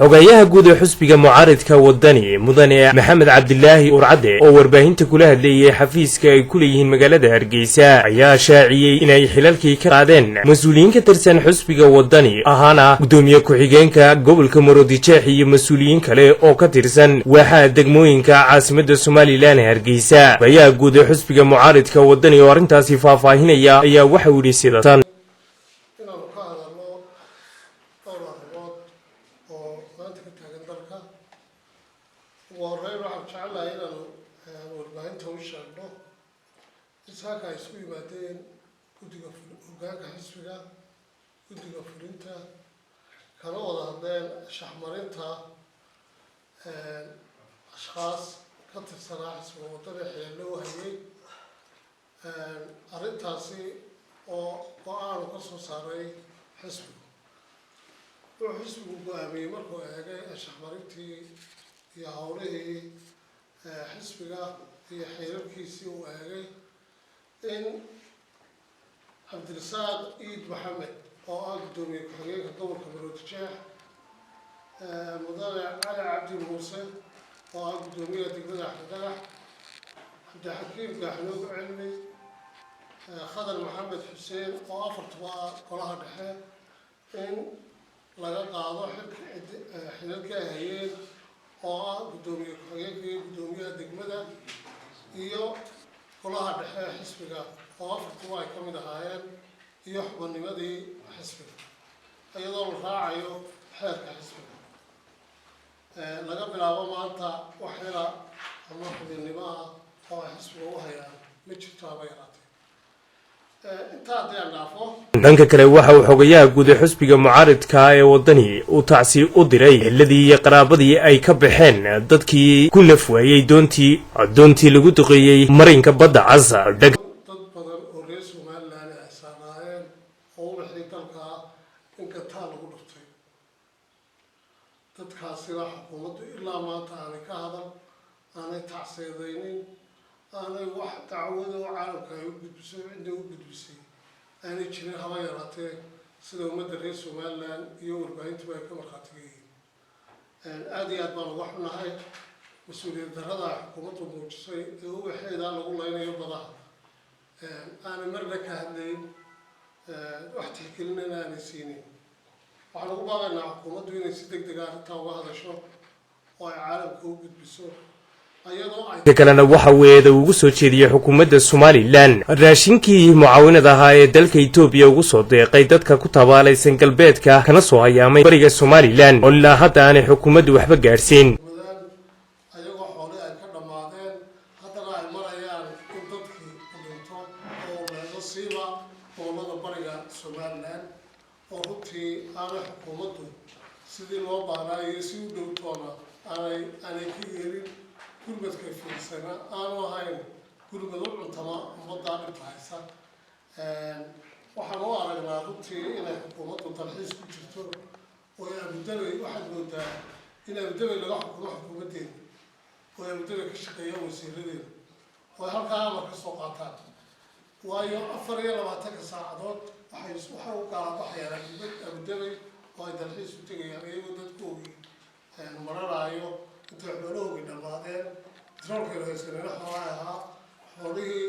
Xogayaha guud ee xusbiga mucaaridka Wadani, mudane Maxamed Cabdilaahi Urcadde, oo warbaahinta kula hadlayay xafiiska ay ku leeyihiin magaalada Hargeysa, ayaa shaaciyey inay xilalkii ka qaadeen mas-uuliyiin ka tirsan xusbiga Wadani, ahaana gudoomiye ku-xigeenka gobolka Maroodijeex iyo mas-uuliyiin kale oo ka tirsan waaxaha degmooyinka caasimadda Somaliland ee Hargeysa. Xogayaha guud ee xusbiga mucaaridka Wadani oo arrintaasi faahfaahinaya ayaa waxau yidhi sida tan: Inaanu ka hadalno dhowr arrimood oo maanta ka taagan dalka. Ugu horreyn, waxaan jecelahay inaanu warbaahinta u sheegno in saaka ay isku yimaadeen guddiga hoggaanka xisbiga, guddiga fulinta, kana wada hadleen shaxmarinta ashkhaas ka tirsanaa xisbiga Waddani xilal u hayay, arrintaasi oo go-aanu ka soo saaray xisbigu. Wuxuu xisbigu go-aamiyey, markuu eegay anshaxmarintii iyo howlihii xisbiga iyo xeerarkiisii uu eegay, in Cabdirasaaq Iid Maxamed oo ah guddoomiye ku-xigeenka gobolka Maroodijeex, mudane Cali Cabdi Muuse oo ah guddoomiyaha degmada Axmed Dhagax, Cabdixakiim Gaaxnoog Cilmi, Khadar Maxamed Xuseen, oo afartuba ah golaha dhexe, in laga qaado xilalkii ay hayeen oo ah guddoomiye ku-xigeenka iyo guddoomiyaha degmada iyo golaha dhexe ee xisbiga, oo afartuba ay ka mid ahaayeen, iyo xubinnimadii xisbiga, iyadoo la raacayo xeerka xisbiga. Laga bilaabo maanta, wax xila ama xubinnimo ah oo ay xisbiga u hayaan ma jirto haba yaraatee. Intaa haddii aan dhaafo, Dhanka kale, waxa uu xogayaha guud ee xusbiga mucaaridka ee Waddani uu tacsi u diray eheladii iyo qaraabadii ay ka baxeen dadkii ku naf waayey doontii lagu duqeeyey marinka Badda Cas. Dad badan oo reer Somaliland ay saaraayeen oo ubaxii dalka in gataa lagu dhuftay. Dadkaasina xukuumaddu ilaa maanta aanay ka hadal, aanay tacseedaynin, aanay wax dacwada oo caalamka ay u gudbisay, cidna u gudbisay aanay jirin haba yaraatee, sida ummadda reer Somaliland iyo warbaahintuba ay ka markhaatiga yihiin. Aada iyo aad baan uga xunahay mas-uuliyad darrada xukuumaddu muujisay ee ubaxeeda lagu laynayo badaha aanay marna ka hadlayn, wax tixgelinana aanay siinin. Waxaan ugu baaqaynaa xukuumaddu inay si deg dega arrintaa uga hadasho oo ay caalamka u gudbiso, iyadoo ay Ka kalena, waxa uu eeda ugu soo jeediyey xukuumadda Somaliland raashinkii mucaawinad ahaa ee dalka Etoobiya ugu soo deeqay dadka ku tabaalaysan galbeedka kana soo hayaamay bariga Somaliland, oo ilaa hadda aanay xukuumaddu waxba gaadhsiin. Madaan ayagoo xoole ay ka dhammaadeen, haddana ay marayaan in dadkii u dhinto oo leedo, siiba gobollada bariga Somaliland, oo runtii aanay xukuumaddu sidii loo baahnaa iyo si u dhow toona aanay ka yeelin. Gurmadka fiirsana aanu ahayn gurmad u cuntama ummaddaa dhibta haysa. Waxaan u aragnaa runtii inay xukuumaddu dalxiis ku jirto oo Abudabay, waxaad moodaa in Abudabay laga xukumo xukuumaddeeda, oo Abudabay ka shaqeeyaan wasiiradeeda, oo ay halkaa amar ka soo qaataan, waayo 24-ka saacadood waxay u kala baxayaan Abudabay oo ay dalxiis u tegayaan, iyagoo dadkoogii mararaayo intay xoolahoogii dhammaadeen. Bitroolkaynu haysanina xoolaha ahaa, xoolihii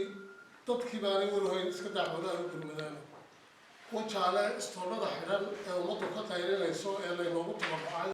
dadkii baanay warhayn, iska daa xoolaha u gurmadaan. Wajaale istoolada xidhan ee ummaddu ka qaylinayso ee laynoogu tabarucay.